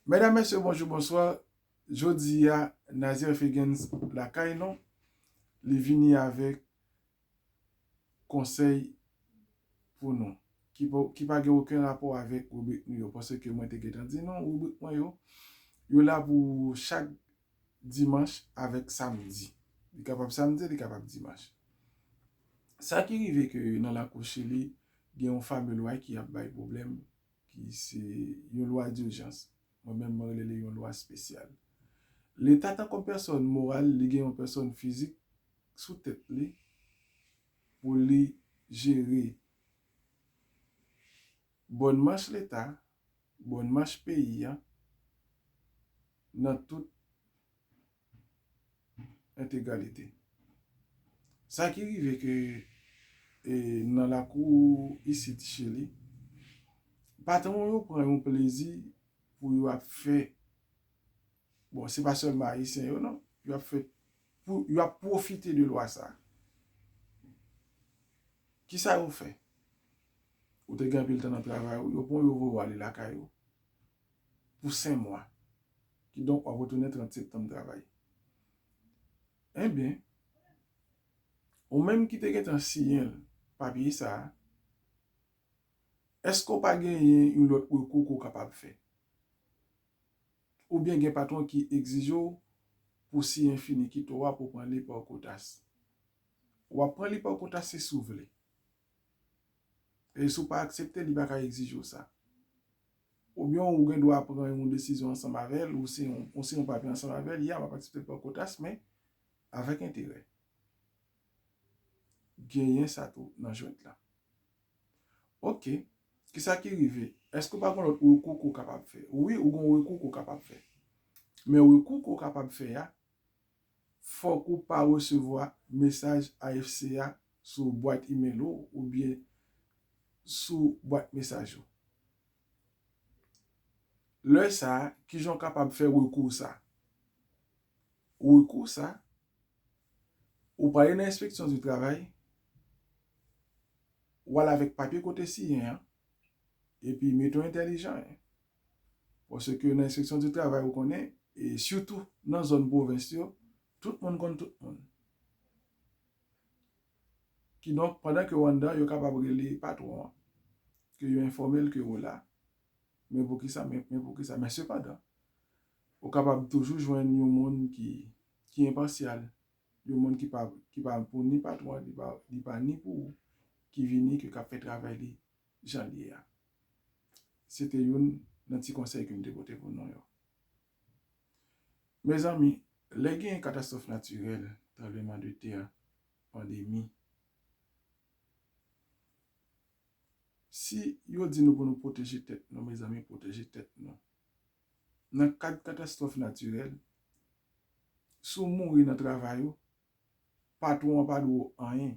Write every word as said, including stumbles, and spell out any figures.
Medam, mesye, bonjou, bonswa. Jodi a, Nazaire Figgins lakay nou. Li vini avèk konsèy pou nou, ki pa, ki pa gen okenn rapò avèk ribrik nou yo, paske mwen te gentan di nou, ribrik mwen yo, yo la pou chak dimanch avèk samdi. Li kapab samdi, li kapab dimanch. Sa ki rive ke nan lakou Chili, gen yon fame lwa ki ap bay pwoblèm, ki se yon lwa dijans. Mwen menm, mwen rele li yon lwa espesyal. Leta, tankou pèsòn moral, li gen yon pèsòn fizik sou tèt li pou li jere bòn mach Leta, bòn mach peyi a, nan tout entegralite. Sa ki rive ke, e, nan lakou isit Chili, patwon yo pran yon plezi pou yo ap fè, bon, se pa sèlman Ayisyen yo, non, yo ap fè, pou, yo ap pwofite de lwa sa. Kisa yo fè? Ou te gen anpil tan nan travay ou, yo pran w, yo voye w ale lakay ou pou senk mwa. Kidonk, w ap retounen trant septanm travay. Ebyen, ou menm ki te gentan siyen papye sa a, èske w pa genyen yon lòt rekou ke w kapab fè? Oubyen gen patwon ki egzije w pou siyen finikito a pou pran li pa kotas? W ap pran li pa kotas si w vle. E si w pa aksepte, li pa ka egzije w sa. Oubyen ou gen dwa pran yon desizyon ansanm avè l, ou siyen, ou siyen yon papye ansanm avè l, ya, m ap aksepte l pa kotas, men avèk enterè. Genyen sa tou nan jwèt la. Oke, kisa ki rive? Èske w pa gen lòt rekou ke w kapab fè? Wi, ou gen yon rekou ke w kapab fè. Men rekou ke w kapab fè a, fòk ou pa resevwa mesaj A F C a sou bwat imèl ou oubyen sou bwat mesaj ou. Lè sa a, kijan w kapab fè rekou sa? Rekou sa, ou prale nan enspeksyon di travay, w al avèk papye kote siyen an, epi mete w entèlijan. Paske nan enspeksyon di travay, ou konnen, e sitou nan zòn pwovens yo, tout moun konn tout moun. Kidonk, pandan ke w anndan, yo kapab rele patwon an, ke yo enfòme l ke w la. Men poukisa, men, men poukisa? Men sepandan, ou kapab toujou jwenn yon moun ki, ki enpasyal, yon moun ki pa, ki pa pou ni patwon an, li pa, li pa ni pou ou, ki vini, ke k ap fè travay li jan l ye a. Se te youn nan ti konsèy ke m te pote pou nou yo. Mezanmi, lè gen katastwòf natirèl, tranblemanntè, pandemi, si yo di nou pou nou pwoteje tèt nou, mezanmi, pwoteje tèt nou. Nan kad katastwòf natirèl, si w mouri nan travay ou, patwon an pa dwe w anyen.